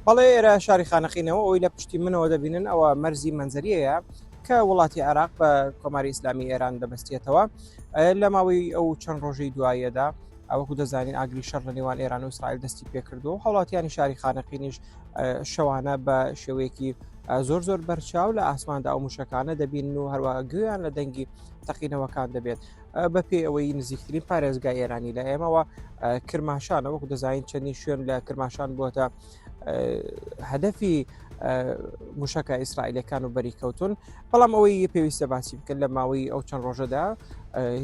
بەڵێ ئێرە شاری خانەقینەوە ئەوەی لە پشتی منەوە دەبینن ئەوە مەرزی مەنزەریەیە کە وڵاتی عێراق بە کۆماری ئیسلامی ئێران دەبەستێتەوە لە ماوەی ئەو چەند ڕۆژەی دواییەدا ئەوەکو دەزانین ئاگری شەڕ لە نێوان ئێران و ئیسرائیل دەستی پێکردو هاوڵاتیانی شاری خانەقینیش شەوانە بە شێوەیەکی زۆر زۆر بەرچاو لە ئاسماندا ئەو موشەکانە دەبین و هەروە گوێیان لە دەنگی تەقینەوەکان دەبێت بەپێ ئەوەی نزیکترین پارێزگای ئێرانی لە ئێمەوە کرماشانە وەکو دەزانین چەندین شوێن لە کرماشان بووەتە هەدەفی موشەکە ئیسرائیلەکان و بەری کەوتون بەڵام ئەوەی پێویستە باسی بکەن لە ماوەی ئەو چەند ڕۆژەدا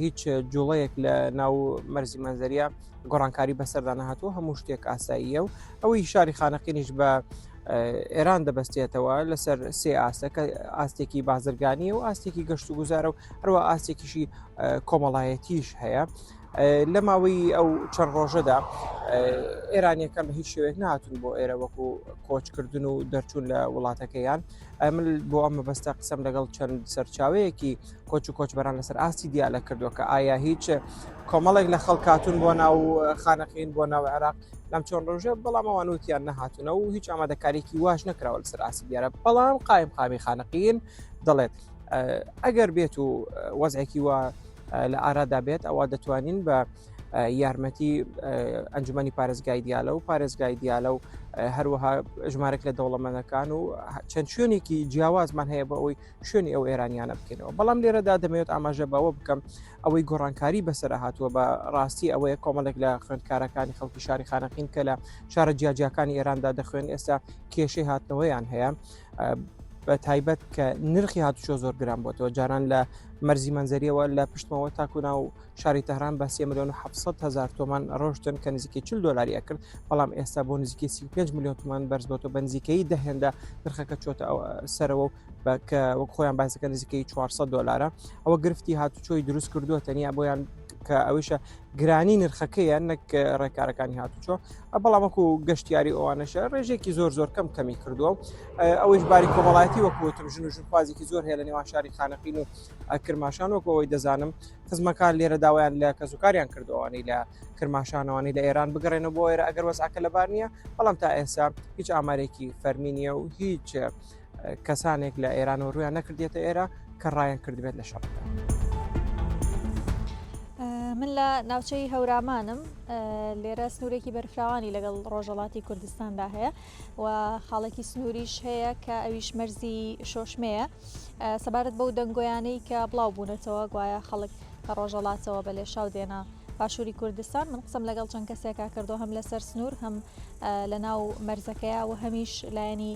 هیچ جوڵەیەک لە ناو مەرزی مەنزەریە گۆڕانکاری بەسەردا نەهاتوو هەموو شتێک ئاساییە و ئەوەی شاری خانەقینیش بە ئێران دەبەستێتەوە لەسەر سێ ئاستە کە ئاستێکی بازرگانی و ئاستێکی گەشت و گوزارە و هەروە ئاستێکیشی کۆمەڵایەتیش هەیە. لە ماوەی ئەو چەند ڕۆژەدا ئێرانیەکان بە هیچ شێوەیەک نهاتون بۆ ئێرە وەکو کۆچکردن و دەرچوون لە وڵاتەکەیان من بۆ ئەم مەبەستە قسەم لەگەڵ چەند سەرچاوەیەکی کۆچ و کۆچبەران لەسەر ئاستی دیالە کردووە کە ئایا هیچ کۆمەڵێک لە خەڵکاتون بۆ ناو خانەقین بۆ ناو عێراق لەم چۆن ڕۆژە بەڵام ئەوان وتیان نەهاتونە و هیچ ئامادەکاریکی واش نەکراوە لەسەر ئاستی دیارە بەڵام قایم قامی خانەقین دەڵێت ئەگەر بێت و وەزعێکی وە لە ئارادا بێت ئەوە دەتوانین بە یارمەتی ئەنجومی پارێزگای دیالە و پارێزگای دیالە و هەروەها ژمارێک لە دەوڵەمەندەکان و چەند شوێنێکی جیاوازمان هەیە بۆ ئەوەی شوێنی ئەو ئێرانیانە بکەینەوە بەڵام لێرەدا دەمەوێت ئاماژە بەوە بکەم ئەوەی گۆڕانکاری بەسەر هاتووە بە ڕاستی ئەوەیە کۆمەڵێک لە خوێندکارەکانی خەڵکی شاری خانەقین کە لە شارە جیاجیاکانی ئێراندا دەخوێن ئێستا کێشەی هاتنەوەیان هەیە بە تایبەت کە نرخی هاتوچۆ زۆر گران بۆتەوە جاران لە مەرزی مەنزەریەوە لە پشتمەوە تاکو ناو شاری تەهران بە 3 میلیۆن و 700 هزار تۆمان ڕۆشتن کە نزیکەی 40 دلاری ئەکرد بەڵام ئێستا بۆ نزیکەی 35 میلیۆن تومان بەرز بۆتەوە بە نزیکەی دەهێندا نرخەکە چۆتە سەرەوە و کە وەک خۆیان باسەکە نزیکەی 400 دلارە ئەوە گرفتی هاتوچۆی دروست کردووە تەنیا بۆیان کە ئەویشە گرانی نرخەکەیە نەک ڕێکارەکانی هاتوچۆ بەڵام وەکو گەشتیاری ئەوانەشە ڕێژێکی زۆر زۆر کەم کەمی کردووە ئەوەیش باری کۆمەڵایەتی وەکوتم ژن و ژنخوازێکی زۆر هەیە لە نێوان شاری خانەقین و کرماشان وەکو ئەوەی دەزانم خزمەکان لێرە داوایان لە کەسوکاریان کردووانەی لە کرماشانەوانی لە ئێران بگەڕێنەوە بۆ ئێرە ئەگەر وەزعەکە لەبار نییە بەڵام تا ئێستا هیچ ئامارێکی فەرمی نییە و هیچ کەسانێک لە ئێرانەوە ڕویان نەکردێتە ئێرە کە ڕایان کردبێت لە شەڕەکە. من لە ناوچەی هەورامانم لێرە سنوورێکی بەرفراوانی لەگەڵ ڕۆژەڵاتی کوردستاندا هەیە و خاڵێکی سنووریش هەیە کە ئەویش مەرزی شۆشمەیە سەبارەت بەو دەنگۆیانەی کە بڵاو بوونەتەوە گوایە خەڵک لە ڕۆژەڵاتەوە بە لێشاو دێنە باشووری کوردستان من قسەم لەگەڵ چەند کەسێکا کردو هەم لەسەر سنوور هەم لە ناو مەرزەکەیا و هەمیش لایەنی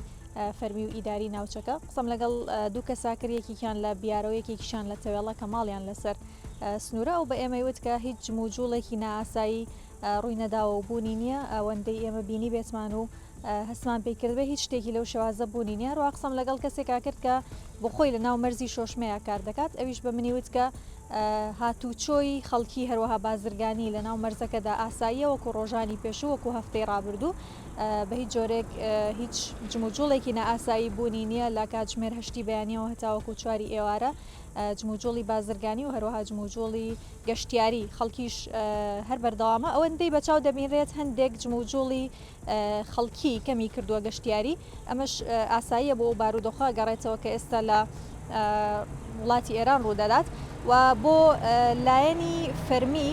فەرمی و ئیداری ناوچەکە قسەم لەگەڵ دوو کەسا کرد یەکێکیان لە بیارە و یەکێکیشیان لە تەوێڵە کە ماڵیان لەسەر سنوورە ئەو بە ئێمەی وت کە هیچ جموجوڵێکی نائاسایی ڕووی نەداوە و بوونی نییە ئەوەندەی ئێمە بینی بێتمان و هەستمان پێی کردبێ هیچ شتێکی لەو شێوازە بوونی نییە هەروەها قسەم لەگەڵ کەسێکا کرد کە بۆ خۆی لە ناو مەرزی شۆشمەیە کار دەکات ئەویش بە منی وت کە هاتوچۆی خەڵکی هەروەها بازرگانی لە ناو مەرزەکەدا ئاساییە وەکو ڕۆژانی پێشوو وەکو هەفتەی ڕابردوو بە هیچ جۆرێک هیچ جموجوڵێکی نائاسایی بوونی نییە لە کاتژمێر هەشتی بەیانیەوە هەتاوەکو چواری ئێوارە جموجوڵی بازرگانی و هەروەها جموجوڵی گەشتیاری خەڵکیش هەر بەردەوامە ئەوەندەی بەچاو دەبینرێت هەندێک جموجوڵی خەڵکی کەمی کردووە گەشتیاری ئەمەش ئاساییە بۆ ئەو بارودۆخە گەڕێتەوە کە ئێستا لە وڵاتی ئێران ڕوودەدات و بۆ لایەنی فەرمی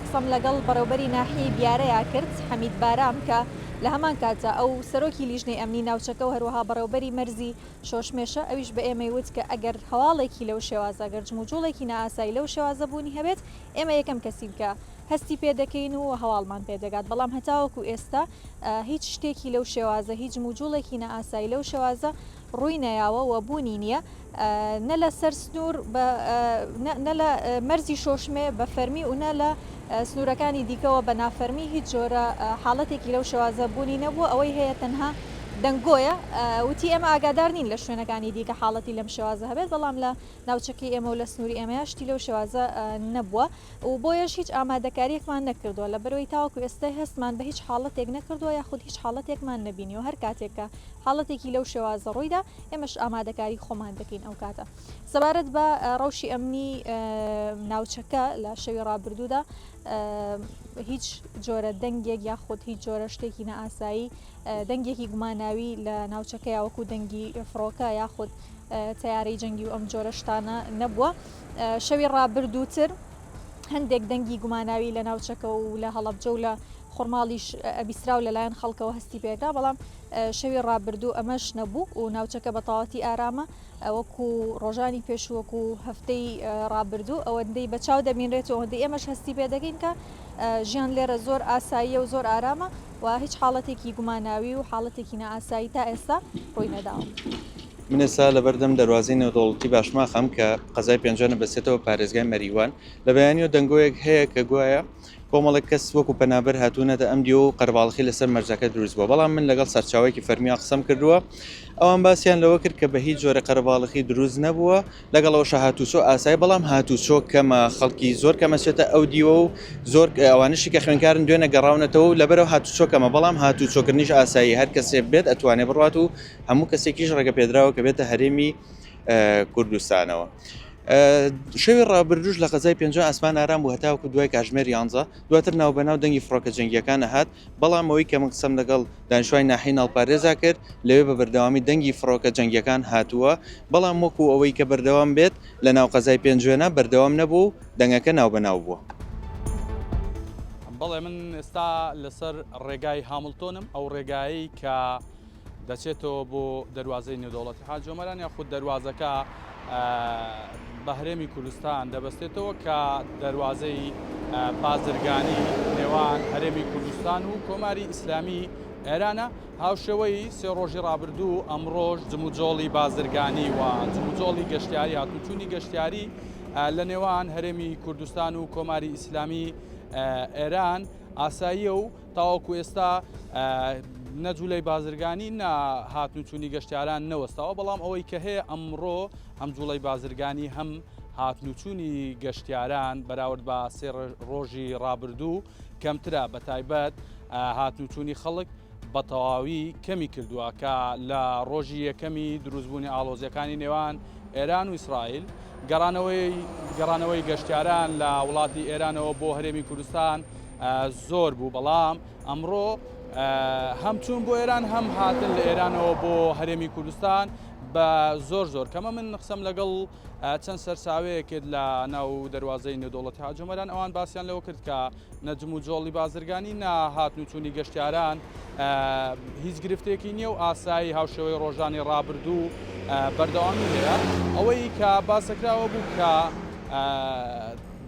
قسەم لەگەڵ بەڕێوبەری ناحیەی بیارەیا کرد حەمید بارام کە لە هەمان کاتدا ئەو سەرۆکی لیژنەی ئەمنی ناوچەکە و هەروەها بەڕێوبەری مەرزی شۆشمێشە ئەویش بە ئێمەی وت کە ئەگەر هەواڵێکی لەو شێوازە گەر جموجوڵێکی نائاسایی لەو شێوازە بوونی هەبێت ئێمە یەکەم کەسین کە هەستی پێ دەکەین و هەواڵمان پێ دەگات، بەڵام هەتاوەکو ئێستا هیچ شتێکی لەو شێوازە، هیچ جموجوڵێکی نائاسایی لەو شێوازە ڕووی نەیاوە و بوونی نییە، نە لە سەر سنوور بە نە لە مەرزی شۆشمێ بە فەرمی و نە لە سنوورەکانی دیکەوە بە نافەرمی هیچ جۆرە حاڵەتێکی لەو شێوازە بوونی نەبووە، ئەوەی هەیە تەنها دەنگۆیە، وتی ئێمە ئاگادار نین لە شوێنەکانی دیکە حاڵەتی لەم شێوازە هەبێت، بەڵام لە ناوچەکەی ئێمە و لە سنووری ئێمەیا شتی لەو شێوازە نەبووە. و بۆیەش هیچ ئامادەکاریەکمان نەکردووە لەبەرئەوەی تاوەکو ئێستا هەستمان بە هیچ حاڵەتێک نەکردووە یاخود هیچ حاڵەتێکمان نەبینیوە هەر کاتێک کە حاڵەتێکی لەو شێوازە ڕوویدا ئێمەش ئامادەکاری خۆمان دەکەین ئەو کاتە سەبارەت بە ڕەوشی ئەمنی ناوچەکە لە شەوی ڕابردوودا. هیچ جۆرە دەنگێک یاخود هیچ جۆرە شتێکی نائاسایی دەنگێکی گوماناوی لە ناوچەکەیا وەکو دەنگی فڕۆکە یاخود تەیارەی جەنگی و ئەم جۆرە شتانە نەبووە. شەوی ڕابردووتر هەندێک دەنگی گوماناوی لە ناوچەکە و لە هەڵەبجە و لە خورماڵیش ئەبیسرا و لەلایەن خەڵکەوە هەستی پێکرا، بەڵام شەوی ڕابردوو ئەمەش نەبوو و ناوچەکە بە تەواوەتی ئارامە وەکو ڕۆژانی پێشوو وەکو هەفتەی ڕابردوو ئەوەندەی بە چاو دەبینرێت و ئەوەندەی ئێمەش هەستی پێ دەکەین کە ژیان لێرە زۆر ئاساییە و زۆر ئارامە و هیچ حاڵەتێکی گوماناوی و حاڵەتێکی نائاسایی تا ئێستا ڕووی نەداوە. من ئێستا لەبەردەم دەروازەی نێودەوڵەتی باشماخم کە قەزای پێنجوێنە بەستێتەوە پارێزگای مەریوان. لە بەیانیەوە دەنگۆیەک هەیە کە گوایە کۆمەڵێک کەس وەکو پەنابەر هاتوونەتە ئەم دیوە و قەرەباڵخی لەسەر مەرزەکە دروست بووە، بەڵام من لەگەڵ سەرچاوەیەکی فەرمییا قسەم کردووە، ئەوان باسیان لەوە کرد کە بە هیچ جۆرە قەرەباڵخی دروست نەبووە، لەگەڵ ئەوەشا هاتووچۆ ئاسایی بەڵام هاتووچۆ کەمە، خەڵکی زۆر کەمە چێتە ئەو دیوە و زۆر ئەوانەشی کە خوێندکارن دوێنە گەڕاونەتەوە و لەبەرەوە هاتووچۆ کەمە، بەڵام هاتووچۆکردنیش ئاسایی هەر کەسێ بێت ئەتوانێ بڕوات و هەموو کەسێکیش ڕێگەپێدراوە کە بێتە هەرێمی کوردستانەوە. شەوی ڕابردووش لە قەزای پێنجوێن ئاسمان ئارام بوو هەتاوەکو دوای کاژمێر یانزە، دواتر ناوبەناو دەنگی فڕۆکە جەنگییەکان ئەهات، بەڵام ئەوەی کە من قسەم لەگەڵ دانیشتوانی ناحیەی ناڵپارێزا کرد، لەوێ بە بەردەوامی دەنگی فڕۆکە جەنگییەکان هاتووە، بەڵام وەکو ئەوەی کە بەردەوام بێت لە ناو قەزای پێنجوێنە بەردەوام نەبووە و دەنگەکە ناوبەناو بووە. بەڵێ من ئێستا لەسەر ڕێگای هامڵتۆنم، ئەو ڕێگایەی کە دەچێتەوە بۆ دەروازەی نێودەوڵەتی حاجی ئۆمەران یاخود دەروازەکە بە هەرێمی کوردستان دەبەستێتەوە کە دەروازەی بازرگانی نێوان هەرێمی کوردستان و کۆماری ئیسلامی ئێرانە هاوشێوەی سێ ڕۆژی ڕابردوو ئەمڕۆژ جموجۆڵی بازرگانی و جموجۆڵی گەشتیاری هاتوچوونی گەشتیاری لە نێوان هەرێمی کوردستان و کۆماری ئیسلامی ئێران ئاساییە و تاوەکو ئێستا نە جولەی بازرگانی نە هاتن و چوونی گەشتیاران نەوەستاوە، بەڵام ئەوەی کە هەیە ئەمڕۆ هەم جوڵەی بازرگانی هەم هاتن و چوونی گەشتیاران بەراورد بە سێ ڕۆژی ڕابردوو کەمترە، بە تایبەت هاتن و چوونی خەڵک بە تەواوی کەمی کردووە کە لە ڕۆژی یەکەمی دروستبوونی ئاڵۆزیەکانی نێوان ئێران و ئیسرائیل گەڕانەوەی گەڕانەوەی گەشتیاران لە وڵاتی ئێرانەوە بۆ هەرێمی کوردستان زۆر بوو، بەڵام ئەمڕۆ هەم چوون بۆ ئێران هەم هاتن لە ئێرانەوە بۆ هەرێمی کوردستان بە زۆر زۆر کەمە. من قسەم لەگەڵ چەند سەرچاوەیەک کرد لە ناو دەروازەی نێودەوڵەتی حاجی ئۆمەران، ئەوان باسیان لەوە کرد کە نە جموجۆڵی بازرگانی نە هاتن و چوونی گەشتیاران هیچ گرفتێکی نییە و ئاسایی هاوشێوەی ڕۆژانی ڕابردوو بەردەوامی هەیە. ئەوەی کە باسەکراوە بوو کە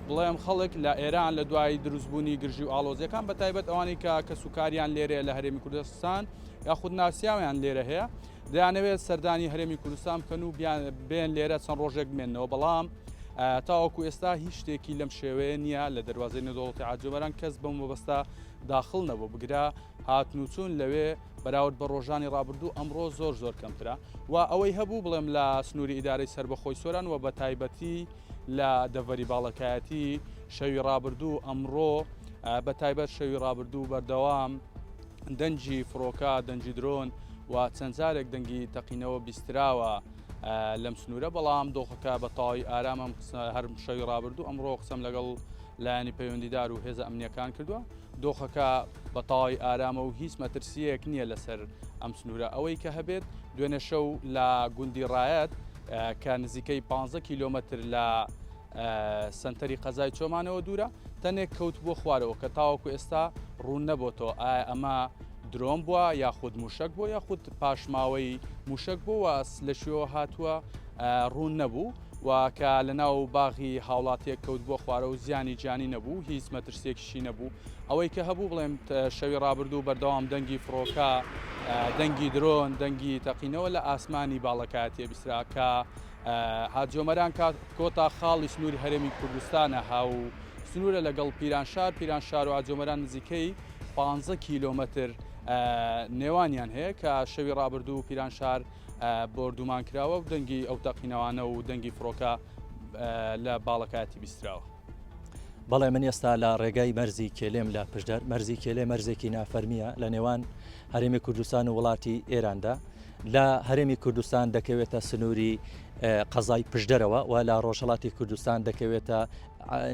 بڵێم خەڵک لە ئێران لە دوای دروستبوونی گرژی و ئاڵۆزیەکان بە تایبەت ئەوانەی کە کەسوکاریان لێرەیە لە هەرێمی کوردستان یاخود ناسیاویان لێرە هەیە دەیانەوێت سەردانی هەرێمی کوردستان بکەن و بێن لێرە چەند ڕۆژێک بمێنەوە، بەڵام تاوەکو ئێستا هیچ شتێکی لەم شێوەیە نییە لە دەروازەی نێودەوڵەتی عاجۆمەران کەس بەم مەبەستە داخڵ نەبوو، بگرە هاتن و چوون لەوێ بەراورد بە ڕۆژانی ڕابردوو ئەمڕۆ زۆر زۆر کەمترە و ئەوەی هەبوو بڵێم لە سنووری ئیدارەی سەربەخۆی سۆران و بە تایبەتی لە دەڤەری باڵەکایەتی شەوی ڕابردوو ئەمڕۆ بە تایبەت شەوی ڕابردوو بەردەوام دەنگی فڕۆکە، دەنگی درۆن و چەند جارێک دەنگی تەقینەوە بیستراوە لەم سنوورە، بەڵام دۆخەکە بە تەواوی ئارامە. هەر شەوی ڕابردوو ئەمڕۆ قسەم لەگەڵ لایەنی پەیوەندیدار و هێزە ئەمنیەکان کردووە، دۆخەکە بە تەواوی ئارامە و هیچ مەترسیەک نییە لەسەر ئەم سنوورە. ئەوەی کە هەبێت دوێنێ شەو لە گوندی ڕایەت کە نزیکەی 15 کیلۆمەتر لە سەنتەری قەزای چۆمانەوە دوورە، تەنێک کەوتبووە خوارەوە کە تاوەکو ئێستا ڕوون نەبۆتەوە ئایا ئەمە درۆن بووە یاخود موشک بووە یاخود پاشماوەی موشک بووە لە کوێوە هاتووە ڕوون نەبوو و کە لە ناو باغی هاوڵاتیەک کەوتبووە خوارەوە و زیانی گیانی نەبوو هیچ مەترسیەکیشی نەبوو. ئەوەی کە هەبوو بڵێم شەوی ڕابردوو بەردەوام دەنگی فڕۆکە، دەنگی درۆن، دەنگی تەقینەوە لە ئاسمانی باڵەکایەتیە بیسترا کە حاجیۆمەران کۆتا خاڵی سنووری هەرێمی کوردستانە هاو سنوورە لەگەڵ پیرانشار، پیرانشار و حاجیۆمەران نزیکەی 15 کیلۆمەتر نێوانیان هەیە کە شەوی ڕابردوو پیرانشار بۆردومان کراوە و دەنگی ئەو تەقینەوانە و دەنگی فڕۆکە لە باڵەکایەتی بیستراوە. بەڵێ من ئێستا لە ڕێگای مەرزی کێلێم لە پشدەر، مەرزی کێلێ مەرزێکی نافەرمییە لە نێوان هەرێمی کوردستان و وڵاتی ئێراندا. لە هەرێمی کوردستان دەکەوێتە سنووری قەزای پشدەرەوە و لە ڕۆژهەڵاتی کوردستان دەکەوێتە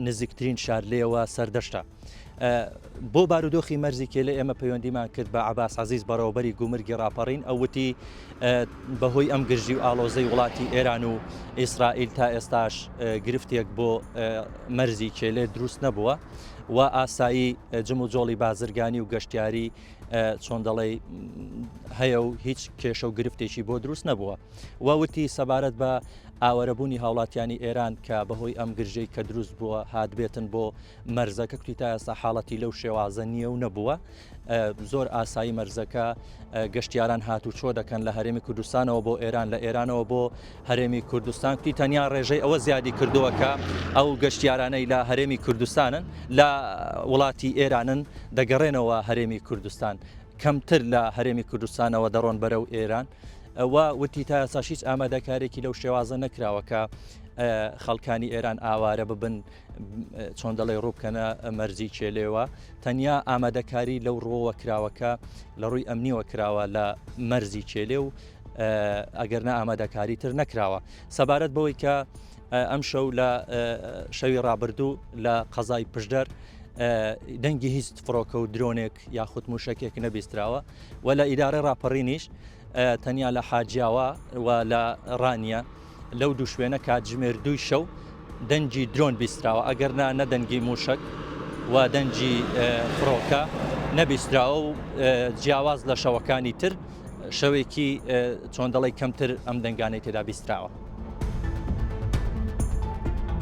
نزیکترین شار لێوە سەردەشتە. بۆ بارودۆخی مەرزی کێلێ ئێمە پەیوەندیمان کرد بە عەباس عەزیز بەڕێوەبەری گومرگی ڕاپەڕین ئەو وتی بەهۆی ئەم گرژی و ئاڵۆزەی وڵاتی ئێران و ئیسرائیل تا ئێستاش گرفتێک بۆ مەرزی کێلێ دروست نەبووە و ئاسایی جموجۆڵی بازرگانی و گەشتیاری چۆن دەڵێی هەیە و هیچ کێشە و گرفتێکی بۆ دروست نەبووە و وتی سەبارەت بە ئاوەرەبوونی هاوڵاتیانی ئێران کە بەهۆی ئەم گرژەی کە دروست بووە هاتبێتن بۆ مەرزەکە کوتی تا ئێستا حاڵەتی لەو شێوازە نییە و نەبووە زۆر ئاسایی مەرزەکە گەشتیاران هاتوچۆ دەکەن لە هەرێمی کوردستانەوە بۆ ئێران لە ئێرانەوە بۆ هەرێمی کوردستان کوتی تەنیا ڕێژەی ئەوە زیادی کردووە کە ئەو گەشتیارانەی لە هەرێمی کوردستانن لە وڵاتی ئێرانن دەگەڕێنەوە هەرێمی کوردستان کەمتر لە هەرێمی کوردستانەوە دەڕۆن بەرەو ئێران و وتی تا ئێستاش هیچ ئامادەکارێکی لەو شێوازە نەکراوە کە خەڵکانی ئێران ئاوارە ببن چۆن دەڵێ ڕووبکەنە مەرزی کێلێوە تەنیا ئامادەکاری لەو ڕووەوە کراوەکە لە ڕووی ئەمنیەوە کراوە لە مەرزی کێلێ و ئەگەر نا ئامادەکاری تر نەکراوە سەبارەت بەوەی کە ئەم شەو لە شەوی ڕابردوو لە قەزای پشدەر دەنگی هیچ فڕۆکە و درۆنێک یاخود موشکێک نەبیستراوە و لە ئیدارە ڕاپەڕینیش تەنیا لە حاجیاوە و لە ڕانیە لەو دوو شوێنە کاتژمێر دووی شەو دەنگی درۆن بیستراوە ئەگەر نا نە دەنگی موشک و دەنگی فڕۆکە نەبیستراوە و جیاواز لە شەوەکانی تر شەوێکی چۆن دەڵی کەمتر ئەم دەنگانەی تێدا بیستراوە.